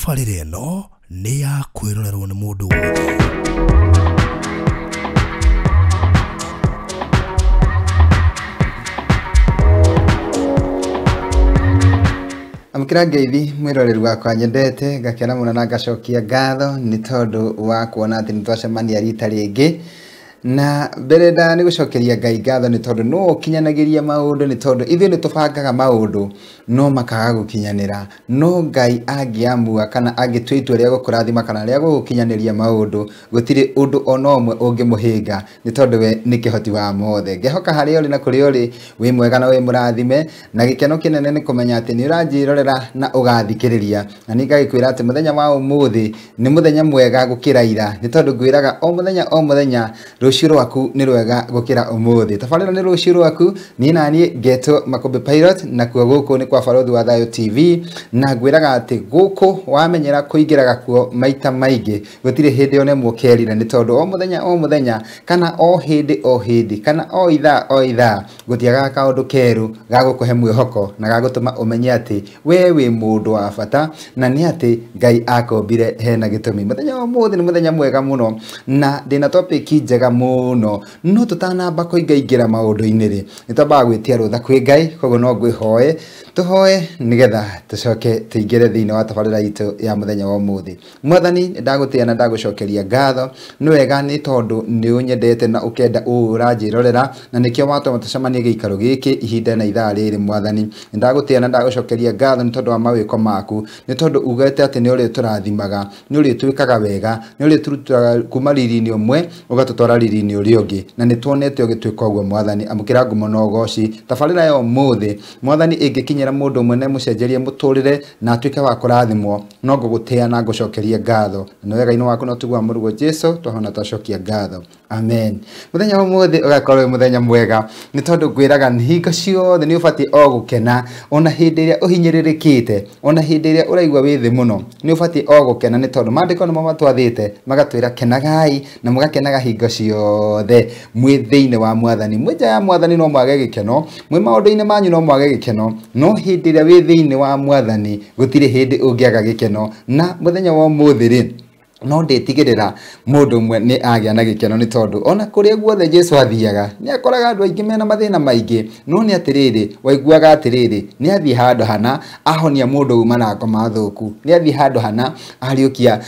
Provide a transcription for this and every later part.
Tabarĩra ĩno nĩ ya kwĩrorerwo nĩ mũndũ wothe. Amũkĩra ngeithi mwĩroreri wakwa nyendete ngakena mũno na ngacokia ngatho nĩ tondũ wa kuona atĩ nĩ twacemania rita rĩngĩ. Na mbere nda nĩ gũcokeria Ngai ngatho nĩ tondũ no ũkinyanagĩria maũndũ, nĩ tondũ ithuĩ nĩ tũbangaga maũndũ no makaga gũkinyanĩra. No Ngai angĩamua kana angĩtua itua rĩa gũkũrathima kana rĩa gũgũkinyanĩria maũndũ, gũtirĩ ũndũ ona ũmwe ũngĩmũhĩnga nĩ tondũ we nĩ kĩhoti wa mothe. Ngehoka harĩa ũrĩ na kũrĩa ũrĩ wĩ mwega na wĩ mũrathime, na gĩkeno kĩnene nĩ kũmenya atĩ nĩ ũranjĩrorera na ũgathikĩrĩria. Na nĩ ngagĩkwĩra atĩ mũthenya wa ũmũthĩ nĩ mũthenya mwega gũkĩra ira, nĩ tondũ ngwĩraga o mũthenya o mũthenya rũciũ rwaku nĩ rwega gũkĩra ũmũthĩ. Tabarĩra nĩ rũciũ rwaku, niĩ na niĩ ngetwo Makũmbĩ Pilot, nakuo gũkũ nĩ kwa Barũthi wa Thayũ TV, na ngwĩraga atĩ gũkũ wamenyera kũingĩraga kuo maita maingĩ gũtirĩ hĩndĩ ona ĩmwe ũkerira, nĩ tondũ o mũthenya o mũthenya kana o hĩndĩ o hĩndĩ kana o ithaa o ithaa gũtiagaga kaũndũ kerũ ga gũkũhe mwĩhoko na ga gũtũma ũmenye atĩ we wĩ mũndũ wa bata na nĩ atĩ Ngai akũmbire hena gĩtũmi. Mũthenya wa ũmũthĩ nĩ mũthenya mwega mũno na ndĩna topic njega mũno, no tũtanamba kũingaingĩra maũndũ-inĩ rĩ, nĩ twambaga gwĩtia rũtha kwĩ Ngai, koguo no ngwĩhoe tũhoe nĩgetha tũcoke tũingĩre thĩinĩ wa tabarĩra itũ ya mũthenya wa ũmũthĩ. Mwathani, nĩ ndagũtĩĩa na ndagũcokeria ngatho, nĩ wega nĩ tondũ nĩ ũnyendete na ũkenda ũũ ũranjĩrorera, na nĩkĩo watũma tũcemanie gĩikaro gĩkĩ ihinda na ithaa rĩrĩ. Mwathani, nĩ ndagũtĩĩa na ndagũcokeria ngatho nĩ tondũ wa mawĩko maku, nĩ tondũ ugĩte atĩ nĩ ũrĩtũrathimaga, nĩ ũrĩtwĩkaga wega, nĩ ũrĩtũrutaga kuma riri-inĩ ũmwe ũgatũtwara riri-inĩ ũrĩa ũngĩ, na nĩ tuonete ũgĩtwĩka ũguo. Mwathani, amũkĩra ngumo na ũgoci. Tabarĩra ya ũmũthĩ Mwathani ĩngĩkinyĩra mũndũ ũmwe na ĩmũcenjerie mũtũrĩre na atuĩke wa kũrathimwo, no ngũgũtĩĩa na ngũcokerie ngatho. Na nĩ wega-inĩ waku na ũtugi wa Mũrũguo Jesũ twahona twacokia ngatho, amen. Mũthenya wa ũmũthĩ ũgakorwo wĩ mũthenya mwega nĩ tondũ ngwĩraga hingo ciothe nĩ ũbatiĩ o gũkena, ona hĩndĩ ĩrĩa ũhinyĩrĩrĩkĩte, ona hĩndĩ ĩrĩa ũraigua wĩ thĩ mũno, nĩ ũbatiĩ o gũkena nĩ tondũ maandĩko nĩmo matwathĩte magatwĩra kenagai na mũgakenaga hingo ciothe mwĩ thĩinĩ wa Mwathani. Mwĩ nja ya Mwathani no mwage gĩkeno, mwĩ maũndũ-inĩ manyu no mwage gĩkeno, no hĩndĩ ĩrĩa wĩ thĩinĩ wa Mwathani gũtirĩ hĩndĩ ũngĩaga gĩkeno. Na mũthenya wa ũmũthĩ rĩ, no ndĩtigĩrĩra mũndũ ũmwe nĩ agĩa na gĩkeno nĩ tondũ ona kũrĩa guothe Jesũ athiaga nĩ akoraga andũ aingĩ mena mathĩna maingĩ, no nĩ atĩrĩrĩ, waiguaga atĩrĩrĩ, nĩ athiĩ handũ hana ahonia mũndũ uma na ngoma thũku, nĩ athiĩ handũ hana ariũkia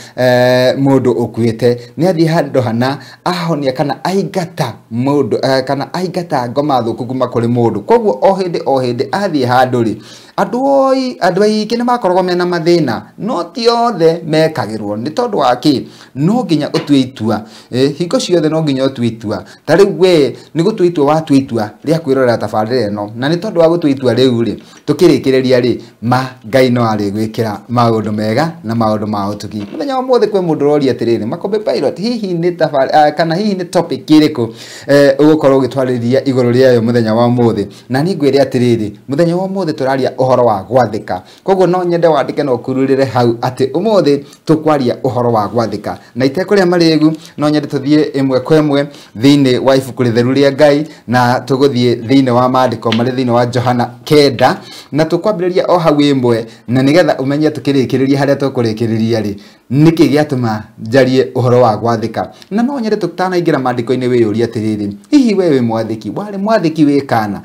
mũndũ ũkuĩte, nĩ athiĩ handũ hana ahonia kana aingata mũndũ kana aingata ngoma thũku kuma kũrĩ mũndũ. Koguo o hĩndĩ o hĩndĩ athiĩ handũ rĩ, andũ aingĩ nĩ makoragwo mena mathĩna, no ti othe mekagĩrwo nĩ tondũ wa kĩ? No nginya ũtue itua. Hingo ciothe no nginya ũtue itua. Ta rĩu we nĩ gũtua itua watua itua rĩa kwĩrorera tabarĩra ĩno, na nĩ tondũ wa gũtua itua rĩu rĩ, tũkĩrĩkĩrĩria rĩ, ma Ngai no arĩgwĩkĩra maũndũ mega na maũndũ ma ũtugi. Mũthenya wa ũmũthĩ kwĩ mũndũ ũroria atĩrĩrĩ, Makũmbĩ Pilot, hihi nĩ tabarĩra kana hihi nĩ topic ĩrĩkũ ũgũkorwo ũgĩtwarĩria igũrũ rĩayo mũthenya wa ũmũthĩ? Na niĩ ngwĩre atĩrĩrĩ, mũthenya wa ũmũthĩ tũraria ũhoro wa gwathĩka. Koguo no nyende wandĩke na ũkururĩre hau atĩ ũmũthĩ tũkwaria ũhoro wa gwathĩka. Na itekũrĩa marĩgu, no nyende tũthiĩ ĩmwe kwa ĩmwe thĩinĩ wa ibuku rĩtheru rĩa Ngai, na tũgũthiĩ thĩinĩ wa maandĩko marĩ thĩinĩ wa Johana 9, na tũkwambĩrĩria o hau ĩmwe, na nĩgetha ũmenye tũkĩrĩkĩrĩria harĩa tũkũrĩkĩrĩria rĩ, nĩkĩ gĩatũma njarie ũhoro wa gwathĩka. Na no nyende tũtanaingĩra maandĩko-inĩ wĩyũrie atĩrĩrĩ, hihi we wĩ mwathĩki? Warĩ mwathĩki wĩ kana?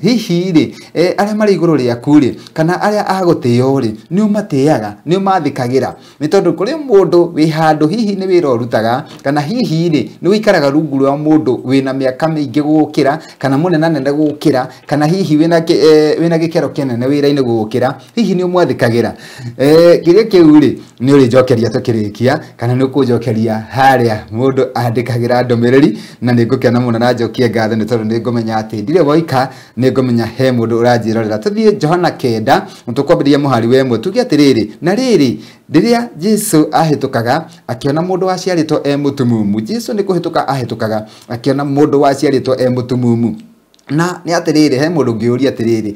Hihi rĩ, arĩa marĩ igũrũ rĩaku rĩ, kana arĩa a gũtĩo rĩ, nĩ ũmatĩaga, nĩ ũmathĩkagĩra? Nĩ tondũ kũrĩ mũndũ wĩ handũ hihi nĩ wĩra ũrutaga, kana hihi rĩ, nĩ ũikaraga rungu rwa mũndũ wĩna mĩaka mĩingĩ gũgũkĩra, kana mũnenanene gũgũkĩra, kana hihi wĩna gĩkĩro kĩnene wĩra-inĩ gũgũkĩra, hihi nĩ ũmwathĩkagĩra? Kĩrĩa kĩu rĩ, nĩ ũrĩnjokeria tũkĩrĩkia, kana nĩ ũkũnjokeria harĩa mũndũ andĩkagĩra ndũmĩrĩri, na nĩ ngũkena mũno na njokie ngatho nĩ tondũ nĩ ngũmenya atĩ ndirĩ woika, nĩ ngũmenya he mũndũ ũranjĩrorera. Tũthiĩ Johana 9, tũkwambĩrĩria mũhari wa 1, tuge atĩrĩrĩ, na rĩrĩ, rĩrĩa Jesũ ahĩtũkaga akĩona mũndũ waciarĩtwo e mũtumumu. Jesũ nĩ kũhĩtũka ahĩtũkaga akĩona mũndũ waciarĩtwo e mũtumumu. Na nĩ atĩrĩrĩ, he mũndũ ũngĩũria atĩrĩrĩ,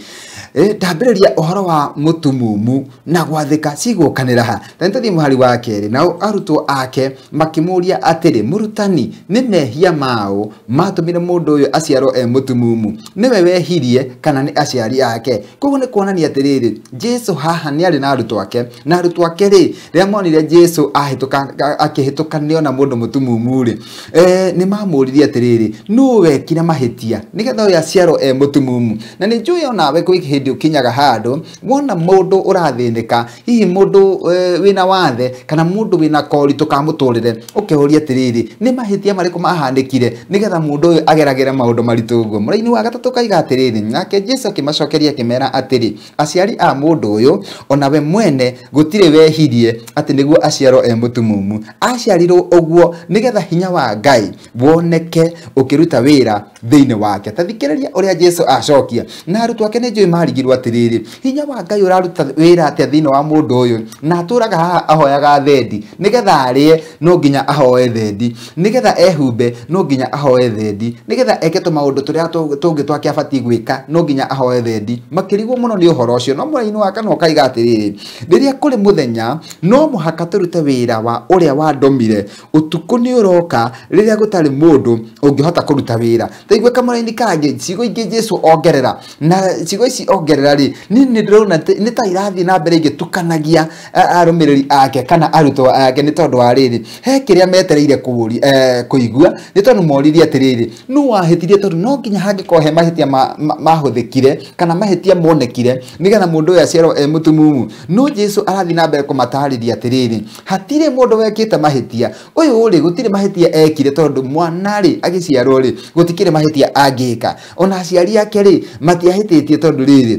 ndambĩrĩria ũhoro wa mũtumumu na gwathĩka cigũkanĩra ha? Ta nĩtũthiĩ mũhari wa kerĩ. Nao arutwo ake makĩmũũria atĩrĩ, mũrutani, nĩ mehia maũ matũmire mũndũ ũyũ aciarwo e mũtumumu? Nĩwe wehirie kana nĩ aciari ake? Koguo nĩ kuonania atĩrĩrĩ, Jesu haha nĩ arĩ na arutwo ake, na arutwo ake rĩ, rĩrĩa monire Jesu ahĩtũka, akĩhĩtũka nĩona mũndũ mũtumumu rĩ, nĩ mamũririe atĩrĩrĩ, nũ wekire mahĩtia nĩgetha ũyũ aciarwo e mũtumumu? Na nĩ njũĩ onawe kwĩ hĩndĩ ũkinyaga handũ wona mũndũ ũrathĩnĩka, hihi mũndũ wĩna wathe kana mũndũ wĩna koritũ ka mũtũrĩre, ũkehũria atĩrĩrĩ, nĩ mahĩtia marĩkũ mahanĩkire nĩgetha mũndũ ũyũ ageragĩre maũndũ maritũ ũguo? Mũraini wa gatatũ kaiga atĩrĩrĩ, nake Jesu akĩmacokeria akĩmera atĩrĩ, aciari a mũndũ ũyũ ona we mwene gũtirĩ wehirie atĩ nĩguo aciarwo e mũtumumu, aciarirwo ũguo nĩgetha hinya wa Ngai woneke ũkĩruta wĩra thĩinĩ wake. Ta thikĩrĩria ũrĩa Jesu acokia. Na arutwo ake nĩ njũĩ marigirwo atĩrĩrĩ, hinya wa Ngai ũraruta wĩra atĩa thĩinĩ wa mũndũ ũyũ, na atũraga haha ahoyaga thendi, nĩgetha arĩe no nginya ahoe thendi, nĩgetha ehumbe no nginya ahoe thendi, nĩgetha eke tũmaũndũ tũrĩa tũngĩ twake abatiĩ gwĩka no nginya ahoe thendi. Makĩrigwo mũno nĩ ũhoro ũcio. No mũraini wa kana ũkaiga atĩrĩrĩ, rĩrĩa kũrĩ mũthenya no mũhaka tũrute wĩra wa ũrĩa wandũmire, ũtukũ nĩ ũroka rĩrĩa gũtarĩ mũndũ ũngĩhota kũruta wĩra. Ta igua kamũraini kangĩ, ciugo ingĩ Jesu ongerera, na ciugo ici ongerera rĩ, niĩ nĩ ndĩrona nĩ ta irathiĩ na mbere igĩtukanagia arũmĩrĩri ake kana arutwo ake, nĩ tondũ wa rĩrĩ, he kĩrĩa metereire kũigua, nĩ tondũ moririe atĩrĩrĩ, nũ wahĩtirie? Tondũ no nginya hangĩkorwo he mahĩtia mahũthĩkire kana mahĩtia monekire nĩgetha mũndũ ũyũ aciarwo e mũtumumu. No Jesu arathiĩ na mbere kũmatarĩria atĩrĩrĩ, hatirĩ mũndũ wekĩte mahĩtia, ũyũ rĩ gũtirĩ mahĩtia ekire, tondũ mwana rĩ agĩciarwo rĩ gũtikĩrĩ mahĩtia angĩka, ona aciari ake rĩ matiahĩtĩtie, tondũ rĩrĩ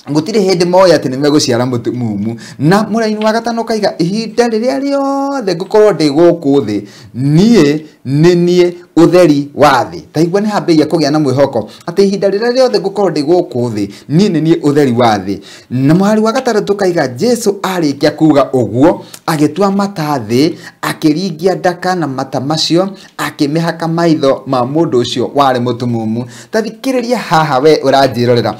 gũtirĩ hĩndĩ moĩ atĩ nĩ megũciara mũtumumu. Na mũraini wa gatano kaiga, ihinda rĩrĩa rĩothe ngũkorwo ndĩ gũkũ thĩ, niĩ nĩ niĩ ũtheri wa thĩ. Ta igua nĩ hambĩrĩria kũgĩa na mwĩhoko atĩ ihinda rĩrĩa rĩothe ngũkorwo ndĩ gũkũ thĩ, niĩ nĩ niĩ ũtheri wa thĩ. Na mũhari wa gatandatũ kaiga, Jesu arĩkia kuga ũguo agĩtua mata thĩ, akĩringia ndaka na mata macio akĩmĩhaka maitho ma mũndũ ũcio warĩ mũtumumu. Ta thikĩrĩria haha we ũranjĩrorera,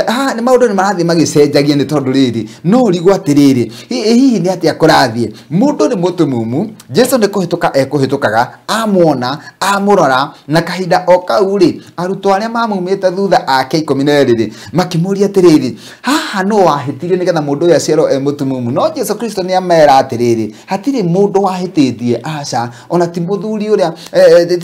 haha nĩ maũndũ nĩ marathiĩ magĩcenjagia, nĩ tondũ rĩrĩ no ũrigwo atĩrĩrĩ, hihi nĩ atĩa kũrathiĩ? Mũndũ nĩ mũtumumu, Jesu nĩ kũhĩtũka ekũhĩtũkaga, amuona amũrora, na kahinda o kau rĩ, arutwo arĩa mamumĩte thutha ake 12 rĩ, makĩmũria atĩrĩrĩ, haha nũ wahĩtirie nĩgetha mũndũ ũyũ aciarwo e mũtumumu? No Jesu Kristo nĩ amera atĩrĩrĩ, hatirĩ mũndũ wahĩtĩtie, aca, ona ti mũthuri ũrĩa,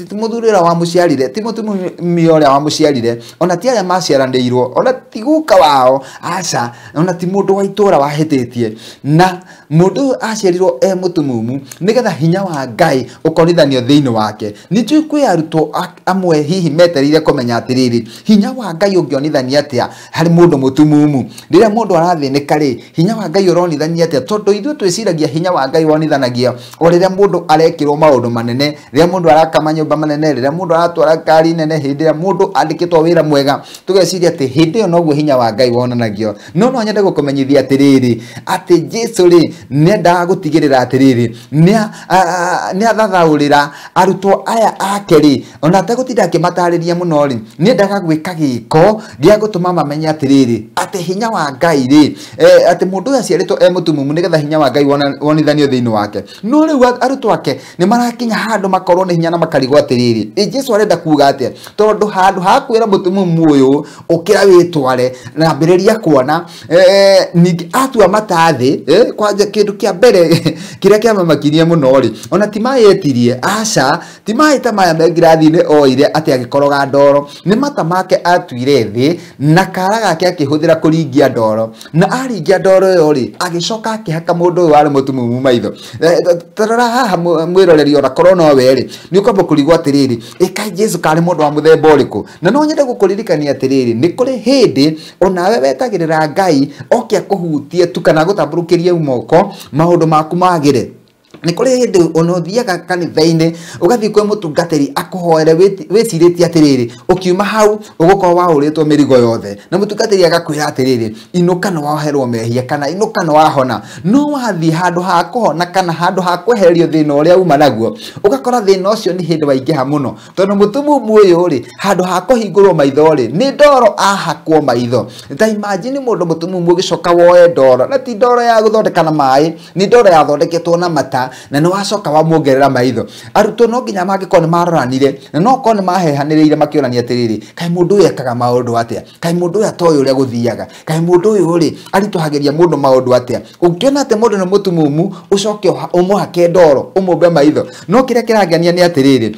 ti mũthuri ũrĩa wamũciarire, ti mũtumia ũrĩa wamũciarire, ona ti arĩa maciaranĩirwo, ona ti guka wao, aca, ona ti mũndũ wa itũũra wahĩtĩtie. Na mũndũ ũyũ aciarirwo e mũtumumu nĩgetha hinya wa Ngai ũkonithanio thĩinĩ wake. Nĩ njũĩ kwĩ arutwo amwe hihi metereire kũmenya atĩrĩrĩ, hinya wa Ngai ũngĩonithania atĩa harĩ mũndũ mũtumumu? Rĩrĩa mũndũ arathĩnĩka rĩ, hinya wa Ngai ũronithania atĩa? Tondũ ithuĩ twĩciragia hinya wa Ngai wonithanagia o rĩrĩa mũndũ arekĩrwo maũndũ manene, rĩrĩa mũndũ arakama nyũmba manene, rĩrĩa mũndũ aratwara ngari nene, hĩndĩ ĩrĩa mũndũ andĩkĩtwo wĩra mwega, tũgeciria atĩ hĩndĩ ĩyo noguo hinya wa Ngai wonanagio. No no nyende gũkũmenyithia atĩrĩrĩ, atĩ Jesu rĩ nĩendaga gũtigĩrĩra atĩrĩrĩ, nĩathathaũrĩra arutwo aya ake rĩ, ona ategũtinda akĩmatarĩria mũno rĩ, nĩendaga gwĩka gĩko gĩa gũtũma mamenye atĩrĩrĩ, atĩ hinya wa Ngai rĩ, atĩ mũndũ ũyũ aciarĩtwo e mũtumumu nĩgetha hinya wa Ngai wonithanio thĩinĩ wake. No rĩu arutwo ake nĩ marakinya handũ makorwo nĩ hinya na makarigwo atĩrĩrĩ, ĩ Jesu arenda kuga atĩa? Tondũ handũ ha kwĩra mũtumumu ũyũ ũkĩra wĩtware na ambĩrĩria kuona, ningĩ atua mata thĩ, kwanja kĩndũ kĩa mbere kĩrĩa kĩamamakirie mũno rĩ, ona ti maĩ etirie, aca, ti maĩ ta maya me ngirathi-inĩ oire atĩ agĩkoroga ndoro, nĩ mata make atuire thĩ na kara gake akĩhũthĩra kũringia ndoro, na aringia ndoro ĩyo rĩ, agĩcoka akĩhaka mũndũ ũyũ warĩ mũtumumu maitho. Tarora haha mwĩroreri, ona korwo no we rĩ, nĩ ũkwamba kũrigwo atĩrĩrĩ, ĩ kaĩ Jesu karĩ mũndũ wa mũthemba ũrĩkũ? Na no nyende gũkũririkania atĩrĩrĩ, nĩ kũrĩ hĩndĩ onawe wetagĩrĩra Ngai oke akũhutie tu kana agũtambũrũkĩrie moko maũndũ maku magĩre. Nĩ kũrĩ hĩndĩ ona ũthiaga kanitha-inĩ ũgathiĩ kwĩ mũtungatĩri akũhoere wĩcirĩtie atĩrĩrĩ ũkiuma hau ũgũkorwo waũrĩtwo mĩrigo yothe na mũtungatĩri agakwĩra atĩrĩrĩ inũka nĩ woherwo mehia kana inũka nĩ wahona. No wathiĩ handũ ha kũhona kana handũ ha kwehererio thĩna ũrĩa uma naguo ũgakora thĩna ũcio nĩ hĩndĩ waingĩha mũno tondũ mũtumumu ũyũ rĩ handũ ha kũhingũrwo maitho rĩ nĩ ndoro ahakwo maitho. Ta imagine mũndũ mũtumumu ũgĩcoka woe ndoro na ti ndoro ya gũthondeka na maĩ nĩ ndoro yathondeketwo na mata na nĩ wacoka wamuongerera maitho. Arutwo no nginya mangĩkorwo nĩ maroranire na no korwo nĩ mahehanĩrĩire makĩonania atĩrĩrĩ kaĩ mũndũ ũyũ ekaga maũndũ atĩa, kaĩ mũndũ ũyũ atoĩ ũrĩa gũthiaga, kaĩ mũndũ ũyũ rĩ aritũhagĩria mũndũ maũndũ atĩa. Ũngĩona atĩ mũndũ nĩ mũtumumu ũcoke ũmũhake ndoro ũmũmbe maitho. No kĩrĩa kĩrangenia nĩ atĩrĩrĩ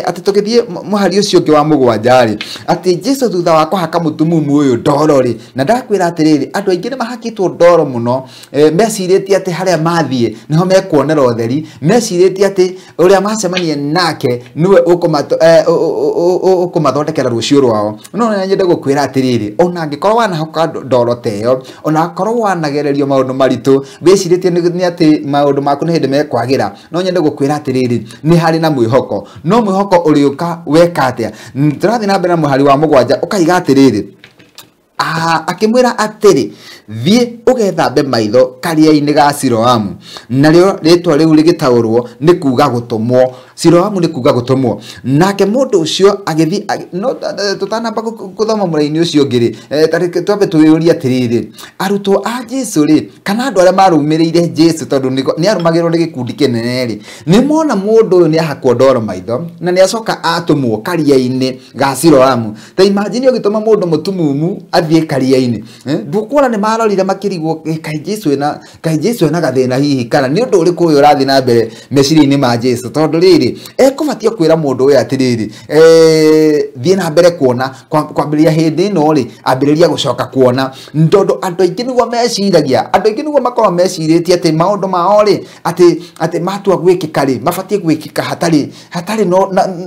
atĩ tũgĩthiĩ mũhari ũcio ũngĩ wa mũgwanja rĩ atĩ Jesu thutha wa kũhaka mũtumumu ũyũ ndoro rĩ na ndakwĩra atĩrĩrĩ andũ aingĩ nĩ mahakĩtwo ndoro mũno mecirĩtie atĩ harĩa mathiĩ nĩho mekuonera ũtheri, mecirĩtie atĩ ũrĩa macemania nake nĩwe ũkũmathondekera rũciũ rwao. No nĩ nyende gũkwĩra atĩrĩrĩ ona angĩkorwo wanahoka ndoro ta ĩyo ona akorwo wanagererio maũndũ maritũ wĩcirĩtie nĩ atĩ maũndũ maku nĩ hĩndĩ mekwagĩra, no nyende gũkwĩra atĩrĩrĩ nĩ harĩ na mwĩhoko no mwĩhoko ũrĩũka weka atĩa. Tũrathiĩ na mbere na mũhari wa mũgwanja ũkaiga atĩrĩrĩ akĩmwĩra atĩrĩ thiĩ ũgethambe maitho karia-inĩ ga Siloamu, narĩo rĩtwa rĩu rĩgĩtaũrwo nĩ kuga gũtũmwo. Siloamu nĩ kuga gũtũmwo. Nake mũndũ ũcio agĩthiĩ no tũtanamba gũthoma mũraini ũcio ũngĩ rĩ twambe twĩyũrie atĩrĩrĩ arutwo a Jesu rĩ kana andũ arĩa marũmĩrĩire Jesu tondũ nĩ arũmagĩrĩrwo nĩ gĩkundi kĩnene rĩ nĩ mona mũndũ ũyũ nĩ ahakwo ndoro maitho na nĩ acoka atũmwo karia-inĩ ga Siloamu. Ta imagine ũgĩtũma mũndũ mũtumumu athiĩ karia-inĩ ndũkuona nĩ marorire makĩrigwo kaĩ Jesu ena gathĩna hihi kana nĩ ũndũ ũrĩkũ ũyũ ũrathiĩ na mbere meciria-inĩ ma Jesu tondũ rĩrĩ ekũbatie kwĩra mũndũ ũyũ atĩrĩrĩ thiĩ na mbere kuona kwambĩrĩria hĩndĩ ĩno rĩ ambĩrĩria gũcoka kuona tondũ andũ aingĩ nĩguo meciragia andũ aingĩ nĩguo makorwo mecirĩtie atĩ maũndũ mao rĩ atĩ matua gwĩkĩka rĩ mabatiĩ gwĩkĩka hatarĩ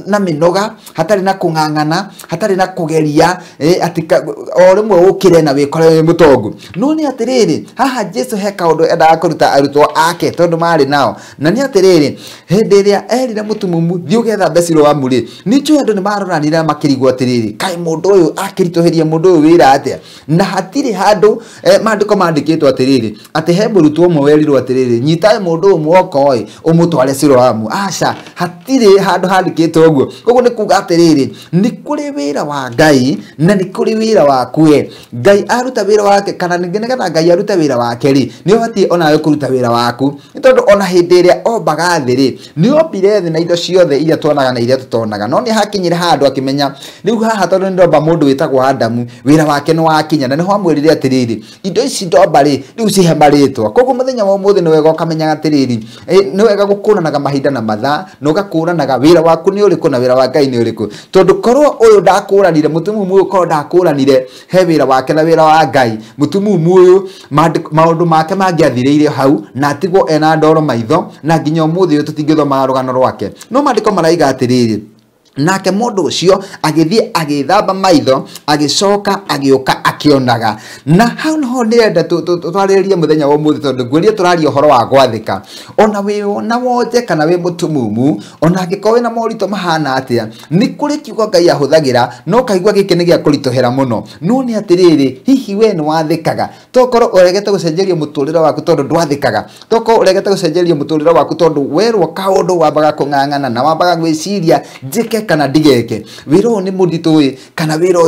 na mĩnoga hatarĩ na kũng'ang'ana hatarĩ na kũgeria atĩ o rĩmwe ũkĩre na wĩkore wĩ mũtongu. No nĩ atĩrĩrĩ haha Jesu he kaũndũ endaga kũruta arutwo ake tondũ marĩ nao na nĩ atĩrĩrĩ hĩndĩ ĩrĩa erire mũtumumu thiĩ ũgethambe Siloamu rĩ nĩ njũĩ andũ nĩ maroranire makĩrigwo atĩrĩrĩ kaĩ mũndũ ũyũ akĩritũhĩria mũndũ ũyũ wĩra atĩa na hatirĩ handũ maandĩko mandĩkĩtwo atĩrĩrĩ atĩ he mũrutwo ũmwe werirwo atĩrĩrĩ nyita mũndũ ũyũ mwoko ĩ ũmũtware Siloamu. Aca hatirĩ handũ handĩkĩtwo ũguo. Koguo nĩ kuga atĩrĩrĩ nĩ kũrĩ wĩra wa Ngai na nĩ kũrĩ wĩra waku we. Ngai aruta wĩra wake kana nĩgetha Ngai arute wĩra wake rĩ nĩ ũbatiĩ onawe kũruta wĩra waku nĩ tondũ ona hĩndĩ ĩrĩa ombaga thĩ rĩ nĩ ombire thĩ na indo ciothe iria tuonaga na iria tũtonaga no nĩ hakinyire handũ akĩmenya rĩu haha tondũ nĩ ndomba mũndũ wĩtagwo Adamu wĩra wake nĩ wakinya na nĩho amwĩrire atĩrĩrĩ indo ici ndomba rĩ rĩu cihe marĩtwa. Koguo mũthenya wa ũmũthĩ nĩ wega ũkamenyaga atĩrĩrĩ nĩ wega gũkũranaga mahinda na mathaa na ũgakũranaga wĩra waku nĩ ũrĩkũ na wĩra wa Ngai nĩ ũrĩkũ tondũ korwo ũyũ ndakũranire mũtumumu ũyũ korwo ndakũranire he wĩra wake na wĩra wa Ngai mũtumumu ũyũ maũndũ make mangĩathirĩire hau na atigwo ena ndoro maitho na nginya ũmũthĩ ũyũ tũtingĩthomaga rũgano rwake. No maandĩko maraiga atĩrĩrĩ nake mũndũ ũcio agĩthiĩ agĩthamba maitho agĩcoka agĩũka akĩonaga. Na hau niho ndĩrenda twarĩrĩrie mũthenya wa ũmũthĩ tondũ ngwĩrire tũraria ũhoro wa gwathĩka. Ona wĩ na wonje kana wĩ mũtumumu ona angĩkorwo wĩna moritũ mahana atĩa nĩ kũrĩ kiugo Ngai ahũthagĩra no ũkaigua gĩkĩ nĩ gĩa kũritũhĩra mũno. No nĩ atĩrĩrĩ hihi we nĩ wathĩkaga tokorwo ũregete gũcenjeria mũtũrĩre waku tondũ ndwathĩkaga tokorwo ũregete gũcenjeria mũtũrĩre waku tondũ werwo kaũndũ wambaga kũng'ang'ana na wambaga gwĩciria njĩke kana ndigeke wĩra ũyũ nĩ mũritũ ĩ kana wĩra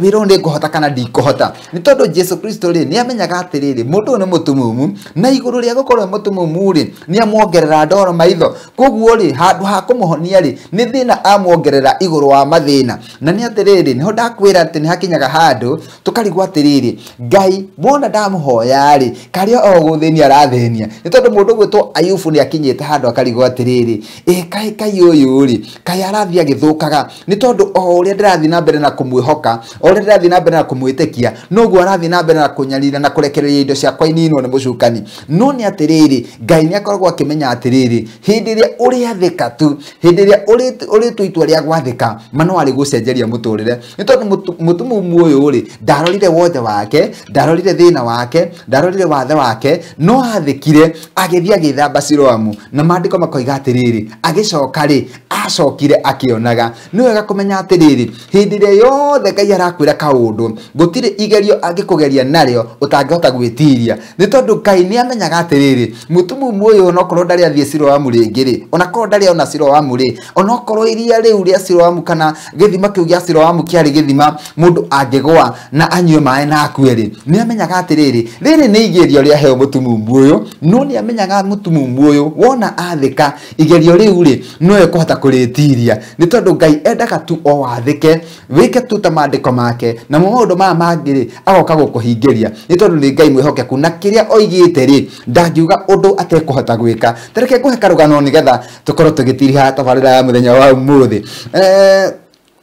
ũyũ nĩ ngũhota kana ndikũhota. Nĩ tondũ Jesu Kristo rĩ nĩ amenyaga atĩrĩrĩ mũndũ ũyũ nĩ mũtumumu na igũrũ rĩa gũkorwo mũtumumu rĩ nĩ amuongerera ndoro maitho koguo rĩ handũ ha kũmũhonia rĩ nĩ thĩna amuongerera igũrũ wa mathĩna. Na nĩ atĩrĩrĩ nĩho ndakwĩra atĩ nĩ hakinyaga handũ tũkarigwo atĩrĩrĩ Ngai wona ndamũhoya rĩ karĩa o gũthĩnia arathĩnia nĩ tondũ mũndũ ũgwĩtwo Ayubu nĩ akinyĩte handũ akarigwo atĩrĩrĩ ĩ kaĩ Ngai ũyũ rĩ kaĩ arathiĩ agĩthũkaga nĩ tondũ o ũrĩa ndĩrathiĩ na mbere na kũmwĩhoka, o ũrĩa ndĩrathiĩ na mbere na kũmwĩtĩkia, noguo arathiĩ na mbere na kũnyarira na kũrekereria indo ciakwa ininwo nĩ mũcukani. No nĩ atĩrĩrĩ, Ngai nĩ akoragwo akĩmenya atĩrĩrĩ, hĩndĩ ĩrĩa ũrĩathĩka tu, hĩndĩ ĩrĩa ũrĩtua itua rĩa gwathĩka, ma no arĩgũcenjeria mũtũrĩre. Nĩ tondũ mũtumumu ũyũ rĩ, ndarorire wothe wake, ndarorire thĩna wake, ndarorire wathe wake, no athĩkire agĩthiĩ agĩthamba Siloamu. Na maandĩko makoiga atĩrĩrĩ, agĩcoka rĩ, acokire akĩonaga. Nĩ wega kũmenya atĩrĩrĩ, hĩndĩ ĩrĩa yothe Ngai arakwĩra kaũndũ, gũtirĩ igerio angĩkũgeria narĩo ũtangĩhota gwĩtiria. Nĩ tondũ Ngai nĩ amenyaga atĩrĩrĩ, mũtumumu ũyũ onokorwo ndarĩ athiĩ Siloamu rĩngĩ rĩ, onakorwo ndarĩ ona Siloamu rĩ, onokorwo iria rĩu rĩa Siloamu kana gĩthima kĩu gĩa Siloamu kĩarĩ gĩthima mũndũ angĩgũa na anyue maĩ na akue rĩ, nĩ amenyaga atĩrĩrĩ, rĩrĩ nĩ igerio rĩaheo mũtumumu ũyũ. No nĩ amenyaga mũtumumu ũyũ wona athĩka igerio rĩu rĩ, no ekũhota kũrĩtiria. Nĩ tondũ Ngai endaga tu o wathĩke, wĩke tu ta maandĩko make, namo maũndũ maya mangĩ rĩ, agoka gũkũhingĩria. Nĩ tondũ nĩ Ngai mwĩhokeku, na kĩrĩa oigĩte rĩ, ndangiuga ũndũ atekũhota gwĩka. Ta reke ngũhe karũgano nĩgetha tũkorwo tũgĩtiriha tabarĩra ya mũthenya wa ũmũthĩ.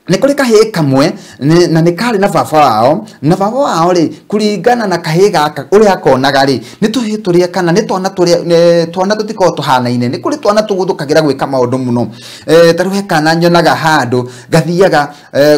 Nĩ kũrĩ kahĩĩ kamwe na nĩ karĩ na baba wao, na baba wao rĩ, kũringana na kahĩĩ gaka ũrĩa akonaga rĩ, nĩ tũhĩĩ tũrĩa kana nĩ twana tũrĩa, twana tũtikoragwo tũhanaine. Nĩ kũrĩ twana tũgũthũkagĩra gwĩka maũndũ mũno. Ta rĩu he kana nyonaga handũ gathiaga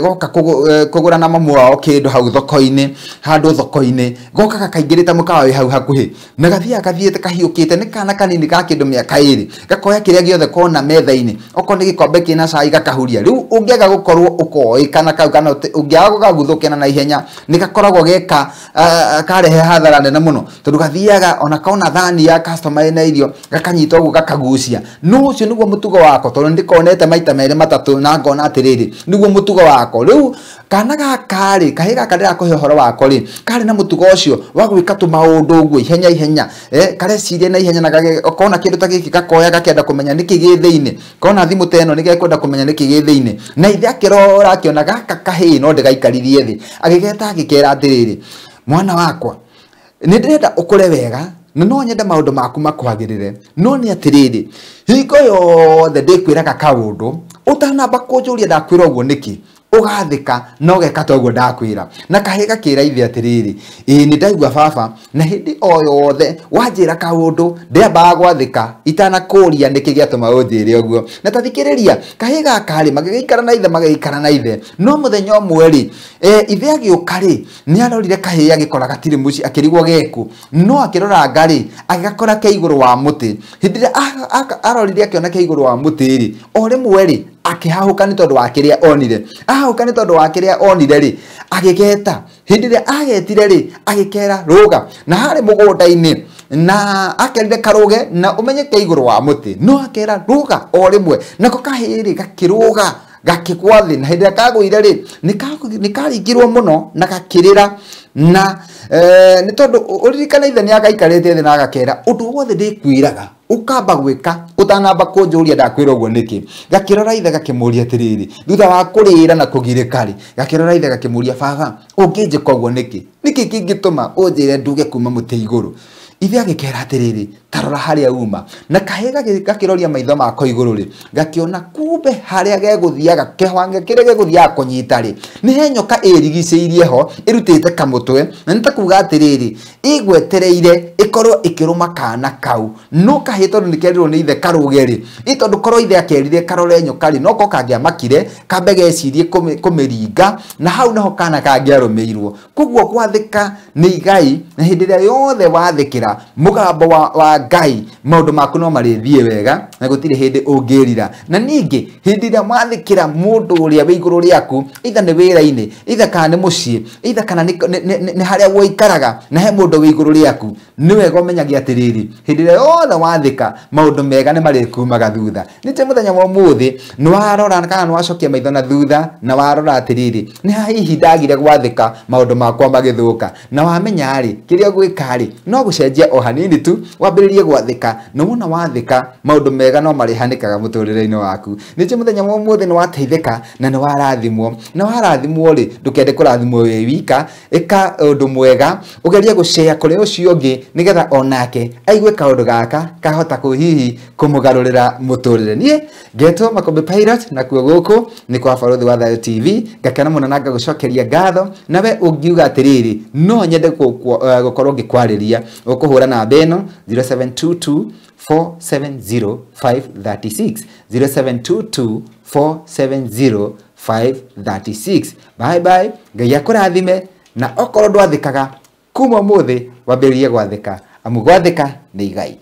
goka kũgũra na mamu wao kĩndũ hau thoko-inĩ, handũ thoko-inĩ, goka gakaingĩrĩte mũkawa wĩ hau hakuhĩ, na gathiaga gathiĩte kahiũkĩte. Nĩ kana kanini ga kĩndũ mĩaka 2, gakoya kĩrĩa gĩothe kona metha-inĩ, okorwo nĩ gĩkombe kĩna cai gakahuria. Rĩu ũngĩaga gũkorwo ũkoĩ kana kau, kana ũngĩaga gũgaguthũkĩra na ihenya, nĩ gakoragwo geka karehe hathara nene mũno, tondũ gathiaga ona kona thani ya customer ĩna irio gakanyita ũguo gakagucia. No ũcio nĩguo mũtugo wako, tondũ nĩndĩkonete maita merĩ matatũ na ngona atĩrĩrĩ, nĩguo mũtugo wako. Rĩu kana gaka rĩ, kahĩĩ gaka ndĩrakũhe ũhoro wako rĩ, karĩ na mũtugo ũcio wa gwĩka tũmaũndũ ũguo ihenya ihenya, kareciria na ihenya, na kona kĩndũ ta gĩkĩ gakoya gakenda kũmenya nĩkĩ gĩ thĩinĩ, kona thimũ ta ĩno nĩgekwenda kũmenya nĩkĩ gĩ thĩinĩ. Na ithe akĩrora akĩona gaka kahĩĩ no ndĩgaikaririe thĩ, agĩgeta agĩkera atĩrĩrĩ, mwana wakwa, nĩ ndĩrenda ũkũre wega, na no nyende maũndũ maku makwagĩrĩre, no nĩ atĩrĩrĩ, hingo yothe ndĩkwĩraga kaũndũ ũtanamba kũnjũria ndakwĩra ũguo nĩkĩ, ũgathĩka na ũgeka ta ũguo ndakwĩra. Na kahĩĩ gakĩra ithe atĩrĩrĩ, ĩĩ nĩ ndaigua baba, na hĩndĩ o yothe wanjĩra kaũndũ ndĩambaga gwathĩka itanakũria nĩkĩ gĩatũma ũnjĩre ũguo. Na ta thikĩrĩria, kahĩĩ gaka rĩ, magĩgĩikara na ithe, magĩgĩikara na ithe, no mũthenya ũmwe rĩ, ithe agĩũka rĩ, nĩ arorire kahĩĩ agĩkora gatirĩ mũciĩ, akĩrigwo geku, no akĩroranga rĩ, agĩgakora ke igũrũ wa mũtĩ. Hĩndĩ ĩrĩa arorire akĩona ke igũrũ wa mũtĩ rĩ, o rĩmwe rĩ, akĩhahũka nĩ tondũ wa kĩrĩa onire. Ahahũka nĩ tondũ wa kĩrĩa onire rĩ, agĩgeta. Hĩndĩ ĩrĩa agetire rĩ, agĩkera rũga, na harĩ mũgũnda-inĩ, na akerire karũge na ũmenye ke igũrũ wa mũtĩ, no akera rũga o rĩmwe, nako kahĩĩ rĩ gakĩrũga gakĩgwa thĩ. Na hĩndĩ ĩrĩa kagũire rĩ, nĩ karingirwo mũno na gakĩrĩra. Na nĩ tondũ ũririkane ithe nĩ agaikarĩte thĩ na agakera, ũndũ wothe ndĩkwĩraga ũkamba gwĩka ũtanamba kũnjũria ndakwĩra ũguo nĩkĩ. Gakĩrora ithe gakĩmũria atĩrĩrĩ, thutha wa kũrĩra na kũgirĩka rĩ, gakĩrora ithe gakĩmũria, baba, ũngĩnjĩka ũguo nĩkĩ? Nĩkĩ kĩngĩtũma ũnjĩre nduge kuma mũtĩ igũrũ? Ithe agĩkera atĩrĩrĩ, ta rora harĩa uma. Na kahĩĩ gakĩroria maitho mako igũrũ rĩ, gakĩona kumbe harĩa gegũthiaga, kĩhwange kĩrĩa gegũthiaga kũnyita rĩ, nĩ he nyoka ĩrigicĩirie ho, ĩrutĩte kamũtwe, na nĩ ta kuga atĩrĩrĩ, ĩgwetereire ĩkorwo ĩkĩrũma kana kau. No kahĩĩ tondũ nĩ kerirwo nĩ ithe karũge rĩ, ĩ tondũ korwo ithe akerire karore nyoka rĩ, no ko kangĩamakire, kambe gecirie kũmĩringa, na hau naho kana kangĩarũmĩirwo. Koguo gwathĩka nĩ igai, na hĩndĩ ĩrĩa yothe wathĩkĩra mũgambo wa Ngai, maũndũ maku no marĩthiĩ wega na gũtirĩ hĩndĩ ũngĩrira. Na ningĩ hĩndĩ ĩrĩa wathĩkĩra mũndũ ũrĩa wĩ igũrũ rĩaku, either nĩ wĩra-inĩ, either kana nĩ mũciĩ, either kana nĩ harĩa ũikaraga na he mũndũ wĩ igũrũ rĩaku, nĩ wega ũmenyage atĩrĩrĩ, hĩndĩ ĩrĩa yothe wathĩka, maũndũ mega nĩ marĩkumaga thutha. Nĩ njũĩ mũthenya wa ũmũthĩ nĩ warora kana nĩ wacokia maitho na thutha na warora atĩrĩrĩ, nĩ hihi ndagire gwathĩka maũndũ makwa magĩthũka. Na wamenya rĩ, kĩrĩa ũgwĩka rĩ, no gũcenjia o hanini tu, wambĩrĩrie Wambĩrĩrie gwathĩka, na wona wathĩka maũndũ mega no marĩhanĩkaga mũtũrĩre-inĩ waku. Nĩ njũĩ mũthenya wa ũmũthĩ nĩ wateithĩka na nĩ warathimwo. Na warathimwo rĩ, ndũkende kũrathimwo wĩ wika, ĩka ũndũ mwega, ũgerie gũshare kũrĩ ũcio ũngĩ nĩgetha onake aigue kaũndũ gaka kahota hihi kũmũgarũrĩra mũtũrĩre. Niĩ ngetwo Makũmbĩ Pilot, nakuo gũkũ nĩ kwa Barũthi wa Thayũ TV. Ngakena mũno na ngagũcokeria ngatho. Nawe ũngiuga atĩrĩrĩ, no nyende gũkorwo ngĩkwarĩria, ũkũhũra namba ĩno 0722 470 536, 0722 470 536. Bye bye, Ngai akũrathime, na okorwo ndwathĩkaga kuma ũmũthĩ wambĩrĩrie gwathĩka, amu gwathĩka nĩ igai.